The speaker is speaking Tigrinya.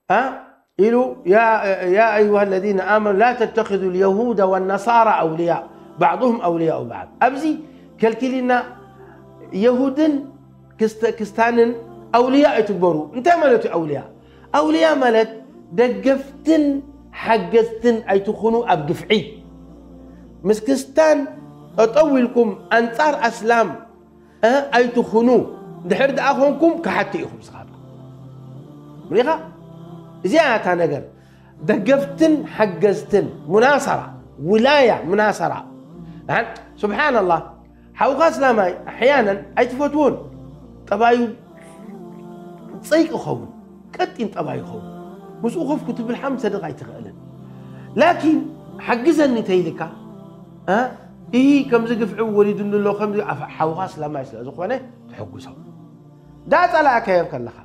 እ ኢሉ يا أيها الذين آمنوا لا تتخذوا اليهود والنصارى أولياء بعضهم أولياء بعض ኣብዚ ከልኪልና የሁድን ክስተ- ክስታንን ኣውልያ ኣይትግበሩ። እንታይ ማለት እዩ ኣውልያ? ኣውልያ ማለት ደገፍትን ሓገዝትን ኣይትኹኑ ኣብ ግፍዒ። ምስ ክስታን ጠጠው ኢልኩም ኣንጻር ኣስላም እ፣ ኣይትኹኑ። ድሕር ደኣ ኾንኩም ከሓቲ ኢኹም ስኻትኩም። ሪኻ? እዚኣ እታ ነገር ደገፍትን ሓገዝትን ሙናሰራ ውላያ ሙናሰራ። ስብሓንላህ ሓውኻ እስላማይ ኣሕያነን ኣይትፈትዎን። ጠባዩ ፀይቂ ኸውን፣ ቀጢን ጠባዩ ኸውን። ምስኡ ኮፍ ክትብል ሓምሰ ደቂቕ ኣይትኽእልን። ላኪን ሓግዘኒ ተይልካ እ፣ ይህ ከምዚ ግፍዒ ወሪዱኒ ኣሎ ከምዚ ኣፍ- ሓውኻ እስላማይ ስለ ዝኾነ ትሕጉሶ። ዳ ጸላእካዮ ከለኻ